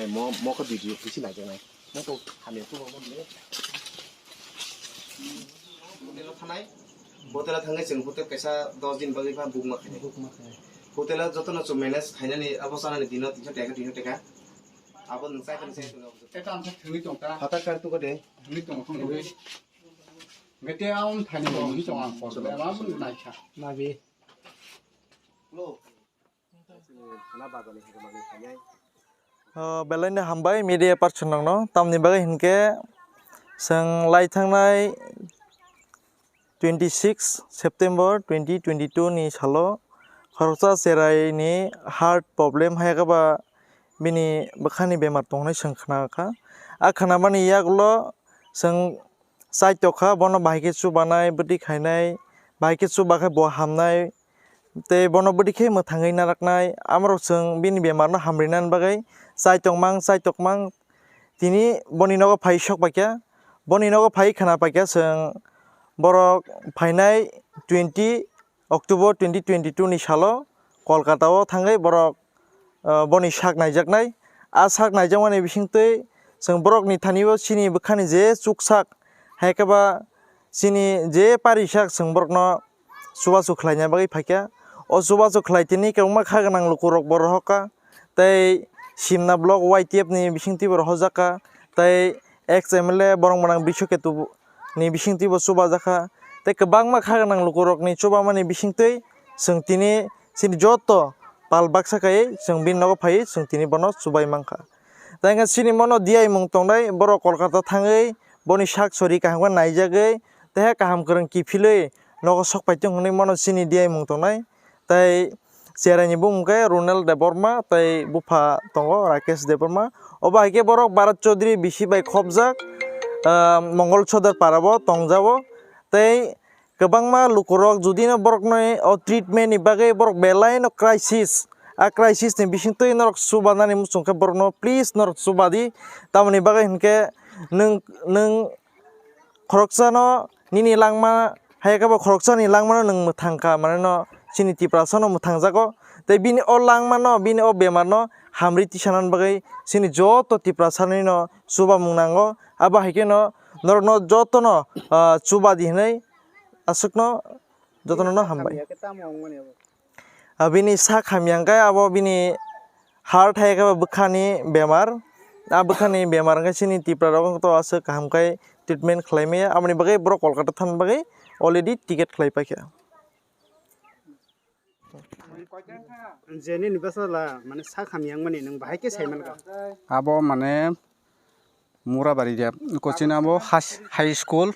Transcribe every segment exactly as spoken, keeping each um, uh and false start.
Mo, mo khe video bisi naijaknai. Mo to hamya to mo le. Hotel o thanai. Hotel o thangwi chwng hotel kaisa dos din bagwi pha book ma khainai. Book ma khainai. Hotel o jotono chwng manage khainani abo chanani dino tinso taka, tinso taka. Abo nwng chai tong chai tong. Eta ang thangwi tong ta. Phatar kar tu ko de. Thangwi tong thangwi. Bete aum thani mo hi tong ang por. Ema bun nai kha. Nabi. Lo. O, belai no hambai media person rok no, tamni bagwi hinkhe chwng lai thangnai twenty six September twenty twenty two ni salo khoroksa cherai ni heart problem hai khe ba bini bwkhani bemar tong hinwi chwng khna kha. A khna mani yagulo chwng chai tokha, bono bahai khe chubanai, bwtwi khainai, bahai khe chuba khe bo hamnai, tei bono bwtwi khe mwthangwi naraknai. Amorok chwng bini bemarno hamrinani bagwi chai tongmang, chai tokmang. Tini boni nogo phai sok paikha, boni nogo phai khna paikha chwng borok phainai twenty October twenty twenty two ni salo Kolkata o thangwi borok, ah, boni sak naijaknai. A sak naijakmani bisingtwi chwng borokni thani o chini bwkhani je chuksak, hai khe ba chini je parisak chwng borokno chubachu khlaina bagwi phaikha. O chubachu khlai tini kwbangma kha gwnang lukurok bo rohorkha. Tei Simna block Y T F ni bisingtwi bo rohorjakha. Tei ex M L A borok mwnang Biswaketu ni bisingtwi bo chubajakha. Tei kwbangma kha gwnang lukurokni chubamani bisingtwi chwng tini chini joto pal baksa khaiwi chwng bini nogo phaiwi chwng tini bono chubai mankha. Tei hwnkhe chini bono diyaimung tongnai borok Kolkata thangwi boni sak sori kaham khe naijagwi tei kaham kwrwng kiphilwi nogo sok pai tong hwnwi bono chini diyaimung tongnai. Tei cherai ni bumung khe Ronel Debbarma tei bupha tongo Rakesh Debbarma. Obo hai khe borok Bharat Chaudhary bisi bai khopjak, ah, Mongol Sodar para o tongjago. Tei kwbangma lukurok judino borokni o treatment ni bagwi borok belai no crisis. A crisis ni bisingtwi norok chubanani muchung khe borokno please norok chubadi. Tamoni bagwi hinkhe nwng, nwng khoroksano nini langma, hai khe bo khoroksani langmano nwng mwthang kha, mane no chini Tiprasano mwthangjago. Tei bini o langmano, bini o bemarno hamri tisanani bagwi chini joto Tiprasanino chubamung nango. Abo hai kheno norokno jotono, ah, chubadi hinwi aswkno jotono no hambai. Ah, bini sak hamya hwnkhe abo bini heart hai khe bwkhani bemar. A bwkhani bemar hwnkhe chini Tipra rok to aswk kaham khai treatment khlai maya. Aboni bagwi borok Kolkata thangna bagwi already ticket khlai paikha. Je nini bwsajla mane sak hamya wngmani nwng bahai khe sai mankha. Abo mane Murabari dia, ko chini abo has-, high school,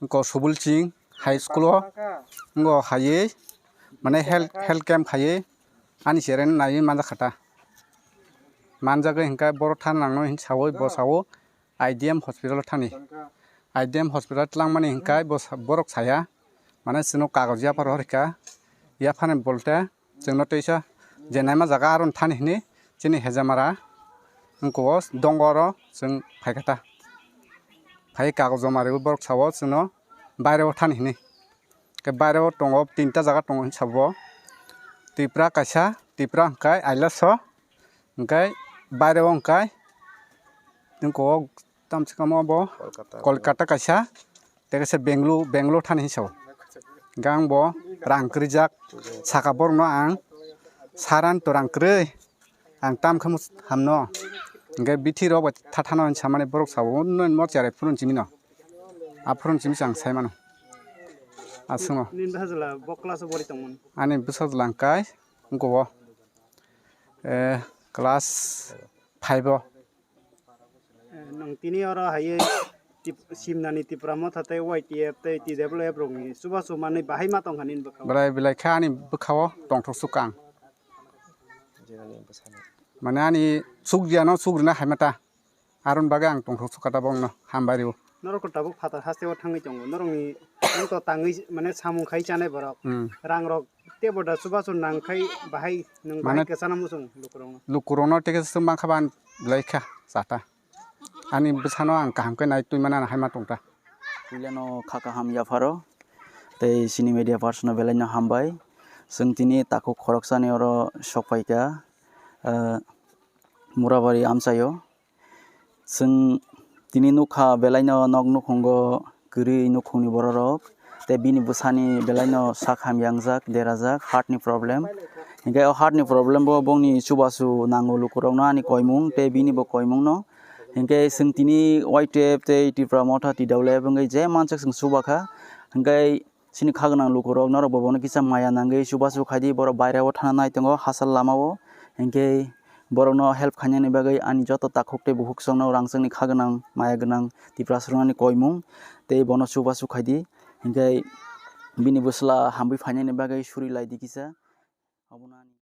ko Subulching high school o, ngo hayui, mane health, health camp hayui, ani chereng naiui manjak kha ta. Manjagwi hinkhe borok thang nangno hin saui, bo sao, I D M hospital o thani. I D M hospital twlangmani hinkhe bo sa-, borok saya, mane chwngno kagoj yaphar rw rwkha, yaphani bolte, Chwngno twisa je naima jaga aro thani hwnwi chini Hejamara wngkha o dongo oro chwng phaikha ta. Phai kagoj joma rwui borok sao chwngno baireo thani hwnwi. Khe baireo tongo tinta jaga tongo hinwi sabo. Tipra kaisa, Tipra hwnkhe Ailaso, hwnkhe baireo hwnkhe wngkha o tamsukamo bo Kolkata. Kolkata kaisa, tei kaisa Benglu-, Benglo thani hinwi sao. Hwnkhe ang bo rang kwrwijak, saka borokno ang saran to rang kwrwi, ang tam khe hamno. Hwnkhe bithi rok bai thathano hinwi samani borok sao, "Nini mo cherai phuruni simi no?" A phuruni simi se ang sai mano. Aswkno. Nini bwsajla bo class o bori tongmani? Ani bwsajla hwnkhe wngkha o, eh, class five o. Eh, nwng tini oro hayui Tip-, Simnani Tipra Motha tei Y T F tei T W F rokni chubachu manwi bahai ma tongkha nini bwkhao? Bwrai belai khe ani bwkhao tongthok sukha ang. Mane ani sukjiyano sugrina hai ma ta. Aroni bagwi ang tongthok sukha ta bongno hambai rwo. Norok tabuk phatar hasteo thangwi tongo. Norokni nwng to tangwi mane samung khai chanai borok. Hmm. Rangrok teibo da chubachu nangkhai bahai nwng mane bahai kwchana muchung lukurokno. Lukurokno tei khe swk mankha ba ang belai kha chata. Ani bwsano ang kaham khe nai twi mano hai ma tong ta. Puilano kha kaham yapharo tei chini media person no belai no hambai. Chwng tini takhuk khoroksani oro sok phaikha, ah, Murabari amchaio. Chwng tini nukha belaino nok nukhungo kwrwi nukhungni bororok, tei bini bwsani belaino sak hamyangjak, derajak, heart ni problem. Hinkhe o heart ni problem bo bongni chubachu nango lukurokno ani koimung tei bini bo koimungno. Hinkhe chwng tini Y T F tei Tipra Motha T W F wngwi je mansak chwng chubakha. Hinkhe chini kha gwnang lukurok norok bo bono kisa maya nangwi chubachu khaidi, borok baireo thana nai tongo hachal lamao. Hinkhe borokno help khainani bagwi ani joto takhuk tei bukhuk chwngno rangchakni kha gwnang, maya gwnang Tiprasarokni koimung tei bono chubachu khaidi. Hinkhe bini bwsla hamwi phainani bagwi suri laidi kisa. Obono ani